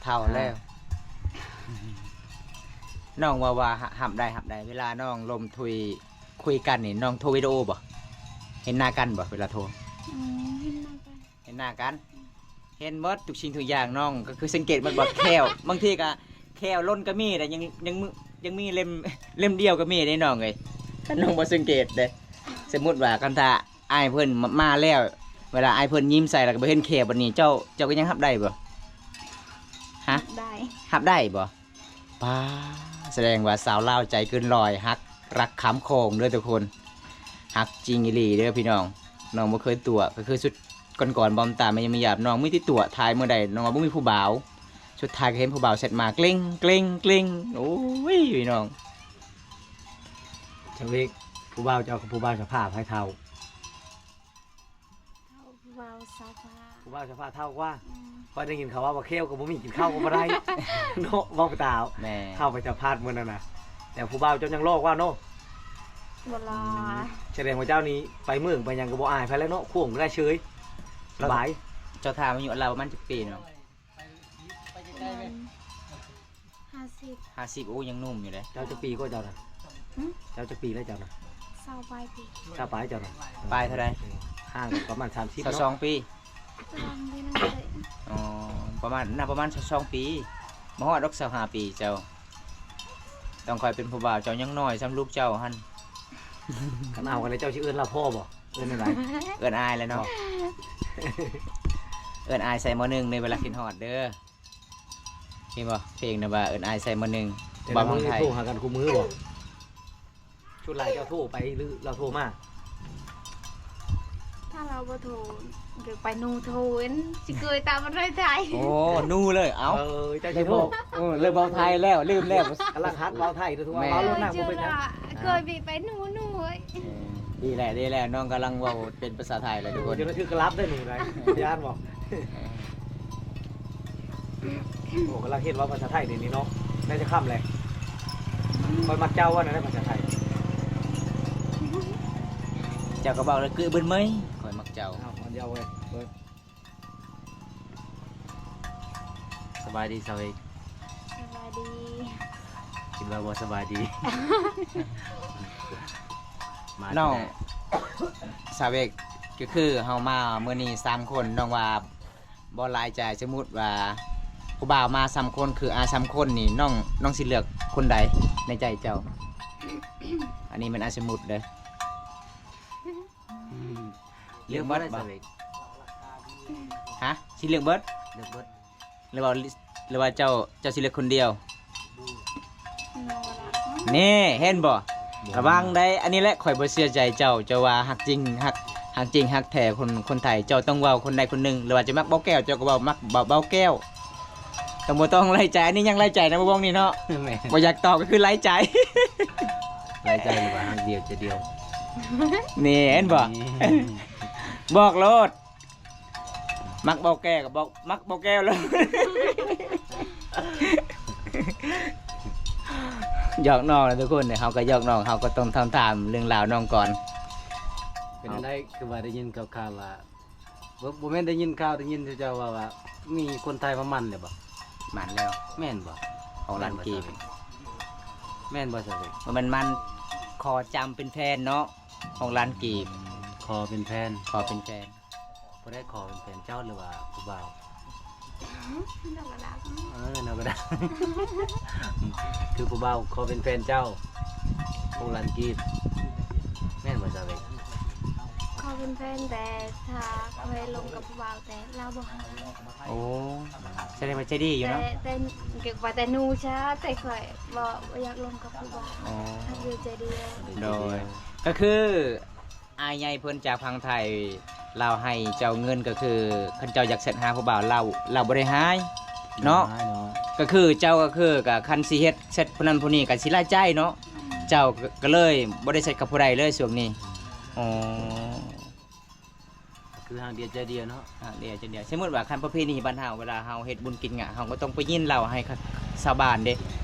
ເຖົ້າແລ້ວ. ອ່າ ນ້ອງວ່າ ວ່າ ຮັບໄດ້ ຮັບໄດ້. ເວລານ້ອງລົມທຸຍຄຸຍກັນນີ້ ນ້ອງໂທວິດີໂອບໍ່? ເຫັນໜ້າກັນບໍ່ເວລາໂທ? ອືມ ເຫັນໜ້າກັນ. ເຫັນໜ້າກັນ ເຫັນໝົດທຸກສິ່ງທຸກຢ່າງ. ນ້ອງກໍຄືສັງເກດໝົດວ່າແຂ້ວ ບາງທີກໍແຂ້ວຫຼົ່ນກໍມີ ແຕ່ຍັງ ຍັງ ຍັງມີເຫຼັ້ມ ເຫຼັ້ມດຽວກໍມີເດ້ນ້ອງເອີຍ. ຄັນນ້ອງບໍ່ສັງເກດເດ້ ສົມມຸດວ່າຄັນຖ້າອ້າຍເພິ່ນມາ ມາແລ້ວ ເວລາອ້າຍເພິ່ນຍິ້ມໃສ່ແລ້ວກໍບໍ່ເຫັນແຂ້ວ ບາດນີ້ເຈົ້າ ເຈົ້າກໍຍັງຮັບໄດ້ບໍ່? ຮະ? ຮັບໄດ້ ຮັບໄດ້ບໍ່? ປ້າ ສະແດງວ່າສາວລາວໃຈເກີນຮ້ອຍ ຮັກ ຮັກຂ້າມຂອງເດີທຸກຄົນ ຮັກຈິງອີ່ຫຼີເດີພີ່ນ້ອງ. ນ້ອງບໍ່ເຄີຍຕົວະ ກໍຄືຊຸດກ່ອນໆ ບ່າວບຸນຕາມາຢ້ຽມມາຢາມ ນ້ອງມີແຕ່ຕົວະ ຖ່າຍມື້ໃດນ້ອງວ່າບໍ່ມີຜູ້ບ່າວ ສຸດທ້າຍກໍເຫັນຜູ້ບ່າວແຊັດມາ ເກລັງ ເກລັງ ເກລັງ. ໂອ້ຍ ພີ່ນ້ອງ ຊາວເວກ ຜູ້ບ່າວເຈົ້າກັບຜູ້ບ່າວຊາວພາ ໃຜເຖົ້າ? ເຖົ້າ ຜູ້ບ່າວຊາວພາ ຜູ້ບ່າວຊາວພາເຖົ້າກວ່າ. ອືມ ຂ້ອຍໄດ້ຍິນເຂົາເວົ້າວ່າແຂ້ວກໍບໍ່ມີ ກິນເຂົ້າກໍບໍ່ໄດ້ເນາະ ເວົ້າໄປຕາມ. ແມ່ນ ເຂົ້າໄປສຳພາດມື້ນັ້ນນະ ແຕ່ຜູ້ບ່າວເຈົ້າຍັງຫຼໍ່ກວ່າເນາະ. ບໍ່ຫຼໍ່. ອືມ ສະແດງວ່າເຈົ້ານີ້ໄປເມືອງໄປຫຍັງກໍບໍ່ອາຍໃຜແລ້ວເນາະ ຂວງກໍໄດ້ເຊີຍ ສະບາຍ. ເຈົ້າຖາມອາຍຸລາວປະມານຈັກປີເນາະ? ປະມານ ຫ້າສິບ ຫ້າສິບ ໂອ້ ຍັງໜຸ່ມຢູ່ເດ້. ເຈົ້າຈັກປີກວ່າເຈົ້ານະ? ຫຶ? ເຈົ້າຈັກປີແລ້ວເຈົ້ານະ? ຊາວປາຍປີ. ຊາວປາຍເຈົ້ານະ? ປາຍເທົ່າໃດ? ຫ່າງກັນປະມານສາມສິບເນາະ. ຊາວສອງປີ. ປະມານນີ້ນະ. ອໍ ປະມານ ໜ້າປະມານຊາວສອງປີ ບໍ່ຮອດດອກຊາວຫ້າປີເຈົ້າ. ຕ້ອງຂ້ອຍເປັນຜູ້ບ່າວ ເຈົ້າຍັງນ້ອຍສ່ຳລູກເຈົ້າຫັ້ນ. ຄັນເອົາກັນແລ້ວເຈົ້າຊິເອີ້ນລາວພໍ່ບໍ່? ເອີ້ນແນວໃດ? ເອີ້ນອ້າຍແຫຼະເນາະ. ເອີ້ນອ້າຍໃສ່ໝໍ້ໜຶ່ງເດີ ເວລາຄິດຮອດເດີ. ເຫັນບໍ່ ເພງນະວ່າເອີ້ນອ້າຍໃສ່ໝໍ້ໜຶ່ງ ແຕ່ລະມື້ໂທຫາກັນຄູ່ມື້ບໍ່? ສ່ວນຫຼາຍເຈົ້າໂທໄປ ຫຼືລາວໂທມາ? ຖ້າລາວບໍ່ໂທ ກໍໄປນູໂທ ເຫັນຊິເຄີຍຕາມມັນໄດ້ໄທ. ໂອ້ ນູເລີຍ. ເອົ້າ ເອີ ເຈົ້າຊິໂທ ເອີ ເລີຍເວົ້າໄທແລ້ວ ລືມແລ້ວ. ກຳລັງຫັດເວົ້າໄທເດີ ທຸກຄົນ. ແມ່ນ ເວົ້າລົດນະ ບໍ່ເຄີຍໄປນູນູເອີຍ. ດີແຫຼະ ດີແຫຼະ ນ້ອງກຳລັງເວົ້າເປັນພາສາໄທແລ້ວທຸກຄົນ. ເຈົ້າໜ້າທີ່ກໍລັບໄດ້ໜູໄດ໋ ຢ້ານບໍ່? ໂອ້ ກຳລັງເຮັດເວົ້າພາສາໄທເດນີ້ເນາະ. ໄດ້ຈັກຄຳແລ້ວ? ຂ້ອຍມັກເຈົ້າວ່ານັ້ນແຫຼະ ພາສາໄທ. ເຈົ້າກໍເວົ້າແລ້ວ ຄືເບິ່ນເມີຍ ຂ້ອຍມັກເຈົ້າ. ເອົາ ມັນເວົ້າເວີຍ ເບິ່ງ. ສະບາຍດີສາວເອກ. ສະບາຍດີ. ຄິດວ່າບໍ່ສະບາຍດີ. ມາ ນ້ອງ ສາວເອກ ກໍຄືເຮົາມາມື້ນີ້ສາມຄົນ ນ້ອງວ່າບໍ່ຫຼາຍໃຈ. ສົມມຸດວ່າຜູ້ບ່າວມາສາມຄົນ ຄືອາສາມຄົນນີ້ ນ້ອງ ນ້ອງຊິເລືອກຄົນໃດໃນໃຈເຈົ້າ? ອັນນີ້ແມ່ນອາສົມມຸດເດີ. ເລືອກເບິດບໍ່? ຮະ? ຊິເລືອກເບິດ? ເລືອກເບິດ. ຫຼືວ່າ ຫຼືວ່າເຈົ້າ ເຈົ້າຊິເລືອກຄົນດຽວ? ແນ່ ເຫັນບໍ່? ລະວັງໄດ໋. ອັນນີ້ແຫຼະຂ້ອຍບໍ່ເຊື່ອໃຈເຈົ້າ ເຈົ້າວ່າຮັກຈິງ ຮັກ ຮັກຈິງຮັກແທ້ຄົນ ຄົນໄທ ເຈົ້າຕ້ອງເວົ້າຄົນໃດຄົນໜຶ່ງ. ຫຼືວ່າເຈົ້າມັກເບົາແກ້ວ ເຈົ້າກໍເວົ້າມັກເບົາ ເບົາແກ້ວ. ຕ້ອງ ບໍ່ຕ້ອງໄລ່ໃຈ ອັນນີ້ຍັງໄລ່ໃຈນະ ບໍ່ວ່ານີ້ເນາະ. ແມ່ນ ບໍ່ຢາກຕອບກໍຄືໄລ່ໃຈ. ໄລ່ໃຈ ຫຼືວ່າຮັກດຽວໃຈດຽວ. ນີ້ ເຫັນບໍ່? ນີ້ ບອກໂລດ ມັກເບົາແກ້ວກໍບອກມັກເບົາແກ້ວໂລດ. ຫຍອກນ້ອງນະທຸກຄົນ ເຮົາກໍຫຍອກນ້ອງ ເຮົາກໍຕ້ອງຖາມ ຖາມເລື່ອງລາວນ້ອງກ່ອນ. ເປັນຈັ່ງໃດ ຄືວ່າໄດ້ຍິນຂ່າວໆວ່າ ບໍ່ ບໍ່ແມ່ນໄດ້ຍິນຂ່າວ ໄດ້ຍິນເຂົາເຈົ້າວ່າ ວ່າມີຄົນໄທມາໝັ້ນແລ້ວບໍ່? ໝັ້ນແລ້ວ ແມ່ນບໍ່? ຫົກລ້ານກີບ. ແມ່ນບໍ່ຊາເວັກ? ບໍ່ແມ່ນໝັ້ນ ຂໍຈຳເປັນແຟນເນາະ ຫົກລ້ານກີບ. ຂໍເປັນແຟນ ຂໍເປັນແຟນ. ຜູ້ໃດຂໍເປັນແຟນເຈົ້າ ຫຼືວ່າຜູ້ບ່າວ? ເອີ ນຳກະດາ ຄືຜູ້ບ່າວຂໍເປັນແຟນເຈົ້າ ຫົກລ້ານກີບ ແມ່ນບໍ່ຊາເວັກ? ຂໍເປັນແຟນ ແຕ່ຖ້າຂ້ອຍລົມກັບຜູ້ບ່າວ ແຕ່ລາວບໍ່ໃຫ້. ໂອ້ ສະແດງວ່າໃຈດີຢູ່ເນາະ. ແຕ່ ແຕ່ ເກັບວ່າແຕ່ໜູຊະ ແຕ່ຂ້ອຍບໍ່ ບໍ່ຢາກລົມກັບຜູ້ບ່າວ. ອໍ ຮັກຢູ່ໃຈດຽວ. ໂດຍ ກໍຄື ອ້າຍໃຫຍ່ເພິ່ນຈາກຝັ່ງໄທ ລາວໃຫ້ເຈົ້າເງິນ ກໍຄືຄັນເຈົ້າຢາກແຊັດຫາຜູ້ບ່າວ ລາວ ລາວບໍ່ໄດ້ໃຫ້ເນາະ. ບໍ່ໄດ້ໃຫ້ເນາະ. ກໍຄືເຈົ້າ ກໍຄື ກໍຄັນຊິເຮັດແຊັດຜູ້ນັ້ນຜູ້ນີ້ ກໍຊິຫຼາຍໃຈເນາະ. ເຈົ້າກໍ ກໍເລີຍບໍ່ໄດ້ແຊັດກັບຜູ້ໃດເລີຍຊ່ວງນີ້. ອໍ ຄືຮັກດຽວໃຈດຽວເນາະ. ຮັກດຽວໃຈດຽວ. ສົມມຸດວ່າຄັນປະເພນີບ້ານເຮົາ ເວລາເຮົາເຮັດບຸນກິນຫຍັງ ເຮົາກໍຕ້ອງໄປຍິນເລົ່າໃຫ້ຊາວບ້ານເດ້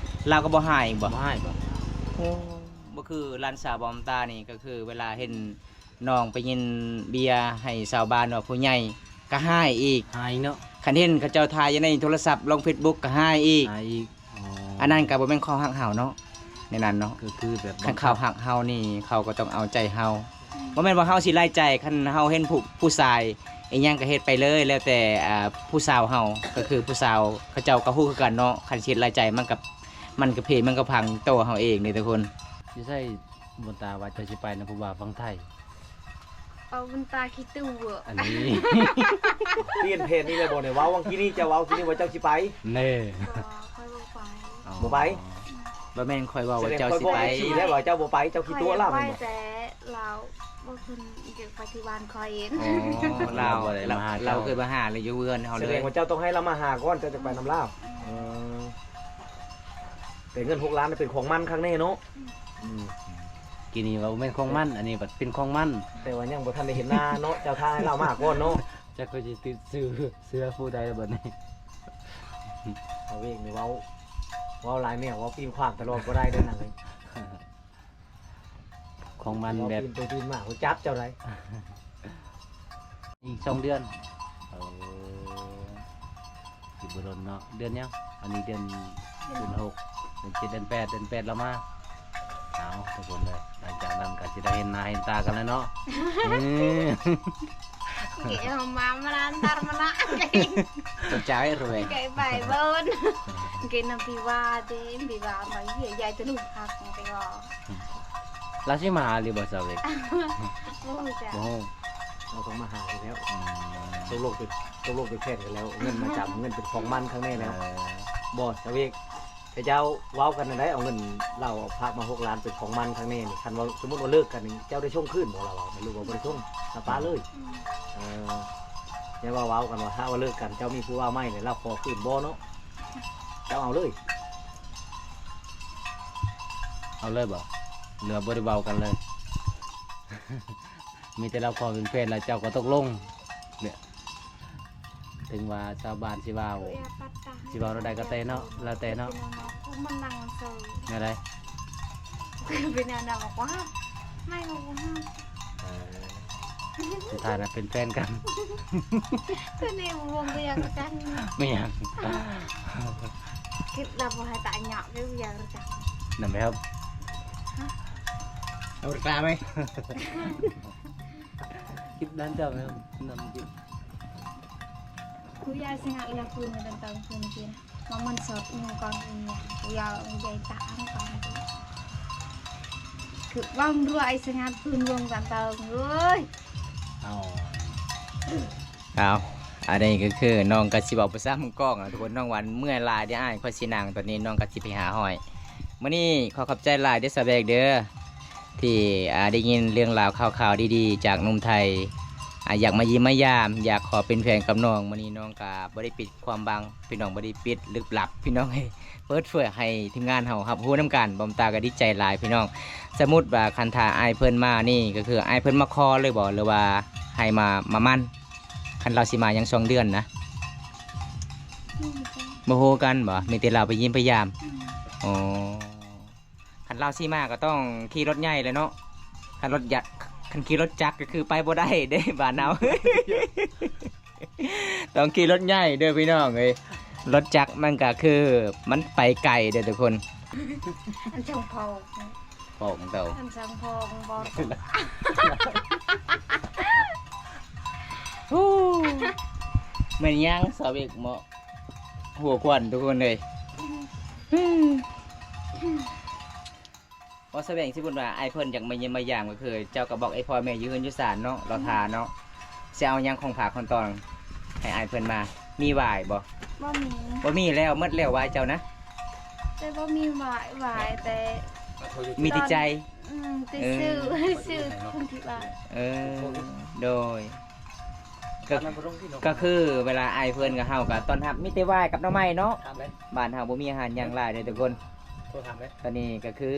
ລາວກໍບໍ່ໃຫ້ອີກບໍ່? ບໍ່ໃຫ້ບໍ່? ໂອ້ ບໍ່ຄືຫຼານສາວບ່າວຕານີ້ ກໍຄືເວລາເຫັນນ້ອງໄປຍິນເບຍໃຫ້ຊາວບ້ານວ່າຜູ້ໃຫຍ່ ກໍໃຫ້ອີກ. ໃຫ້ເນາະ. ຄັນເຫັນເຂົາເຈົ້າຖ່າຍຢູ່ໃນໂທລະສັບ ລົງເຟສບຸກ ກໍໃຫ້ອີກ. ໃຫ້ອີກ. ອໍ ອັນນັ້ນກໍບໍ່ແມ່ນເຂົາຮັກເຮົາເນາະ ໃນນັ້ນເນາະ. ກໍຄືແບບ ຄັນເຂົາຮັກເຮົານີ້ ເຂົາກໍຕ້ອງເອົາໃຈເຮົາ. ອືມ ບໍ່ແມ່ນວ່າເຮົາຊິຫຼາຍໃຈ ຄັນເຮົາເຫັນຜູ້ ຜູ້ຊາຍອີ່ຫຍັງກໍເຮັດໄປເລີຍ ແລ້ວແຕ່ ອ່າ ຜູ້ສາວເຮົາ. ກໍຄືຜູ້ສາວເຂົາເຈົ້າກໍຮູ້ຄືກັນເນາະ ຄັນຊິເຮັດຫຼາຍໃຈ ມັນກໍ ມັນກໍເພ ມັນກໍພັງໂຕເຮົາເອງເດ້ທຸກຄົນ. ຢູ່ໃສ ບຸນຕາວ່າເຈົ້າຊິໄປນຳຜູ້ບ່າວຝັ່ງໄທ? ເອົາບຸນຕາຂີ້ຕູ້ເວີ້ ອັນນີ້ ປ່ຽນແຜນອີກແລ້ວບໍ່ນີ້? ເວົ້າຫວ່າງກີ້ນີ້ ເຈົ້າເວົ້າກີ້ນີ້ວ່າເຈົ້າຊິໄປ. ແນ່ ບໍ່ ຂ້ອຍບໍ່ໄປ. ອໍ ບໍ່ໄປ? ບໍ່ແມ່ນຂ້ອຍເວົ້າວ່າເຈົ້າຊິໄປ. ສະແດງຂ້ອຍບອກເອັຟຊີແລ້ວວ່າເຈົ້າບໍ່ໄປ ເຈົ້າຂີ້ຕົວະລາວ. ຂ້ອຍຢາກໄປແຕ່ລາວບໍ່ຄົນຢາກໄປທີ່ບ້ານຂ້ອຍເອງ. ອໍ ລາວ ລາວບໍ່ໄດ້ມາຫາເຈົ້າ. ລາວເຄີຍມາຫາ ແລ້ວຢູ່ເຮືອນເຮົາເລີຍ. ສະແດງວ່າເຈົ້າຕ້ອງໃຫ້ລາວມາຫາກ່ອນ ເຈົ້າຈະໄປນຳລາວ. ອືມ ເອີ ແຕ່ເງິນຫົກລ້ານນັ້ນເປັນຂອງມັນຄັກແນ່ເນາະ. ອືມ ອືມ ກີ້ນີ້ວ່າບໍ່ແມ່ນຂອງມັນ ອັນນີ້ບັດເປັນຂອງມັນ. ແຕ່ວ່າຍັງບໍ່ທັນໄດ້ເຫັນໜ້າເນາະ ເຈົ້າຖ້າໃຫ້ລາວມາກ່ອນເນາະ. ຈັກຂ້ອຍຊິຕິດຊື່ເສືອຜູ້ໃດລະບັດນີ້. ເອົາເວກນີ້ເວົ້າ ເວົ້າຫຼາຍແນວ ເວົ້າປີນຂວາງຕະຫຼອດບໍ່ໄດ້ເດີນາງເອີຍ. ຂອງມັນແບບ ເວົ້າປີນໄປປີນມາ ຮູ້ຈັກເຈົ້າໃດ. ອີກສອງເດືອນ. ເອີ ຊິບໍ່ດົນເນາະ. ເດືອນຫຍັງ? ອັນນີ້ເດືອນ ເດືອນຫົກ ເດືອນເຈັດ ເດືອນແປດ ເດືອນແປດລາວມາ. ເອົາ ທຸກຄົນເດີ ຫຼັງຈາກນັ້ນກໍຊິໄດ້ເຫັນໜ້າເຫັນຕາກັນແລ້ວເນາະ. ເອີ ເກມາມານານຕາມານະ ເຈົ້າເອງເວີຍ ເກໄປເບິ່ນ ເກນຳປີວາເດ ປີວາມາເຢ້ຍຍາຍຕະໜຸພັກເກກໍ ລາວຊິມາຫາຫຼືບໍ່ ສາວເວກ? ບໍ່ຮູ້ຈັກ. ບໍ່ຮູ້. ເຮົາຕ້ອງມາຫາຢູ່ແລ້ວ. ອືມ ຕົກລົງເປັນ ຕົກລົງເປັນແຜນກັນແລ້ວ. ເງິນມາຈຳ ເງິນເປັນຂອງມັນຂ້າງໃນແລ້ວ. ເອີ ບໍ່ ສາວເວກ ເຂົາເຈົ້າເວົ້າກັນນັ້ນໄດ໋ ເອົາເງິນລາວຝາກມາຫົກລ້ານເປັນຂອງມັນຂ້າງໃນນີ້. ຄັນວ່າສົມມຸດວ່າເລີກກັນນີ້ ເຈົ້າໄດ້ສົ່ງຄືນບໍ່? ລາວເວົ້າ ແມ່ນລູກວ່າບໍ່ໄດ້ສົ່ງ ລາວປະເລີຍ. ອືມ ເອີ ຢ່າວ່າເວົ້າກັນວ່າ ຖ້າວ່າເລີກກັນ ເຈົ້າມີຜູ້ບ່າວໃໝ່ແລ້ວ ລາວຂໍຄືນບໍ່ເນາະ? ເຈົ້າເອົາເລີຍ. ເອົາເລີຍບໍ່? ຫຼືວ່າບໍ່ໄດ້ເວົ້າກັນເລີຍ? ມີແຕ່ລາວຂໍເປັນແຟນແລ້ວເຈົ້າກໍຕົກລົງເນຍ. ເຖິງວ່າຊາວບ້ານຊິເວົ້າ ຊິເວົ້າແນວໃດກໍແຕ່ເນາະ ແລ້ວແຕ່ເນາະ. ແນວໃດ? ເປັນແນວນັ້ນ ບອກວ່າ ເອີ ສຸດທ້າຍນະເປັນແຟນກັນ. ຄືນີ້ບໍ່ຮູ້ຄືຫຍັງຄືກັນ. ແມ່ນຫຍັງ? ຄິດແລ້ວບໍ່ໃຫ້ຕາຍຍາກ ຄືຫຍັງຄືກັນ. ນຳແບບ ຮະ? ເອົາຕາໄປ ຄິດນັ້ນເຈົ້າແມ່ນນຳກິນ. ກູຢາສະຫຍັດລະຄູນເປັນຕາງຄືນກິນ ມາມັນສອດໜູກ່ອນອີ່ຫຍັງ ກູຢາໃຫຍ່ຕາມກ່ອນ ຄືວ່າມັນລົວຍສະຫຍັດຄືນວົງກັນເຕີງເອີຍ. ເອົາ ເອົາ ອັນນີ້ກໍຄືນ້ອງກໍຊິເວົ້າໄປຊ້ຳກ້ອງນະທຸກຄົນ. ນ້ອງວ່າເມື່ອຍຫຼາຍເດ້ອ້າຍ ຂ້ອຍຊິນັ່ງ ຕອນນີ້ນ້ອງກໍຊິໄປຫາຫ້ອຍ. ມື້ນີ້ຂໍຂອບໃຈຫຼາຍເດີສາວແບກເດີ ທີ່ ອ່າ ໄດ້ຍິນເລື່ອງລາວຂ່າວໆດີໆຈາກໜຸ່ມໄທ ອ່າ ຢາກມາຢ້ຽມມາຢາມ ຢາກຂໍເປັນແຟນກັບນ້ອງ. ມື້ນີ້ນ້ອງກະບໍ່ໄດ້ປິດຄວາມບັງ ພີ່ນ້ອງ ບໍ່ໄດ້ປິດລຶກລັບ ພີ່ນ້ອງເອີຍ ເປີດເຜີຍໃຫ້ທີມງານເຮົາຮັບຮູ້ນຳກັນ. ບ່າວຕາກໍດີໃຈຫຼາຍພີ່ນ້ອງ. ສົມມຸດວ່າຄັນຖ້າອ້າຍເພິ່ນມານີ້ ກໍຄືອ້າຍເພິ່ນມາຂໍເລີຍບໍ່ ຫຼືວ່າໃຫ້ມາ ມາໝັ້ນ? ຄັນລາວຊິມາຍັງສອງເດືອນນະ ບໍ່ຮູ້ກັນບໍ່? ມີແຕ່ລາວໄປຢ້ຽມໄປຢາມ. ອືມ ອໍ ຄັນລາວຊິມາກໍຕ້ອງຂີ່ລົດໃຫຍ່ແຫຼະເນາະ. ຄັນລົດໃຫຍ່ ຄັນຂີ່ລົດຈັກກໍຄືໄປບໍ່ໄດ້ເດ້ບ້ານເຮົາ ຕ້ອງຂີ່ລົດໃຫຍ່ເດີພີ່ນ້ອງເອີຍ. ລົດຈັກມັນກໍຄືມັນໄປໄກເດີທຸກຄົນ. ອັນຊ່າງພອງ ພອງເຕົາ ອັນຊ່າງພອງບໍ່ ແມ່ນຫຍັງສາວເວກເໝາະ ຫົວຄວັນທຸກຄົນເອີຍ. ບໍ່ສະແຫວງ ສົມມຸດວ່າອ້າຍເພິ່ນຢາກມາຢ້ຽມມາຢາມ ກໍຄືເຈົ້າກໍບອກໄອ້ພໍ່ແມ່ຢູ່ເຮືອນຢູ່ຊານເນາະ ລໍຖ້າເນາະ. ຊິເອົາຫຍັງຂອງຝາກຂອງຕ້ອນໃຫ້ອ້າຍເພິ່ນມາ ມີຫວາຍບໍ່? ບໍ່ມີ ບໍ່ມີແລ້ວ ໝົດແລ້ວຫວາຍເຈົ້ານະ. ແຕ່ບໍ່ມີຫວາຍ ຫວາຍແຕ່ ມີແຕ່ໃຈ ອືມ ແຕ່ ເອີ ຊື້ ຊື້ຄົນທີ່ບ້ານ ເອີ ໂດຍ. ກໍ ກໍຄືເວລາອ້າຍເພິ່ນກັບເຮົາກໍຕ້ອນຮັບ ມີແຕ່ຫວາຍກັບໜໍ່ໄມ້ເນາະ. ບ້ານເຮົາບໍ່ມີອາຫານຫຍັງຫຼາຍເດ້ທຸກຄົນ. ຕອນນີ້ກໍຄື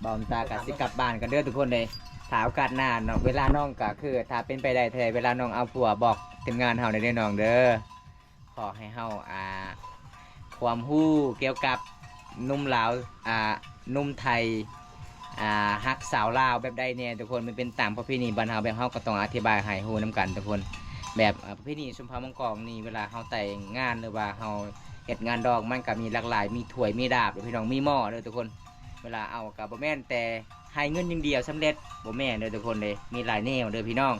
ບ່າວຕາກໍຊິກັບບ້ານກັນເດີທຸກຄົນເດີ. ຖ້າໂອກາດໜ້າເນາະ ເວລານ້ອງກໍຄື ຖ້າເປັນໄປໄດ້ແທ້ ເວລານ້ອງເອົາຜົວ ບອກທີມງານເຮົາແດ່ເດີນ້ອງເດີ. ຂໍໃຫ້ເຮົາ ອ່າ ຄວາມຮູ້ກ່ຽວກັບໜຸ່ມລາວ ອ່າ ໜຸ່ມໄທ ອ່າ ຮັກສາວລາວແບບໃດແດ່ທຸກຄົນ. ມັນເປັນຕາມປະເພນີບ້ານເຮົາ ແບບເຮົາກໍຕ້ອງອະທິບາຍໃຫ້ຮູ້ນຳກັນທຸກຄົນ. ແບບ ອ່າ ປະເພນີຊົນເຜົ່າມົ້ງກອງນີ້ ເວລາເຮົາແຕ່ງງານ ຫຼືວ່າເຮົາເຮັດງານດອງ ມັນກໍມີຫຼາກຫຼາຍ ມີຖ້ວຍ ມີດາບ ພີ່ນ້ອງ ມີໝໍ້ເດີທຸກຄົນ. ເວລາເອົາກໍບໍ່ແມ່ນແຕ່ໃຫ້ເງິນຢ່າງດຽວສຳເລັດ ບໍ່ແມ່ນເດີທຸກຄົນເດ້ ມີຫຼາຍແນວເດີພີ່ນ້ອງ.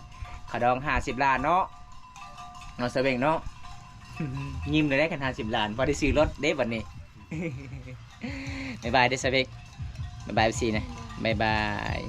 ຂະດອງຫ້າສິບລ້ານເນາະ ເນາະ ສາວເວັງເນາະ. ຍິ້ມໄດ້ຄັນຫ້າສິບລ້ານ ພໍໄດ້ຊື້ລົດເດ້ບັດນີ້. ບາຍບາຍເດີສາວເວັງ ບາຍບາຍເອັຟຊີນະ ບາຍບາຍ.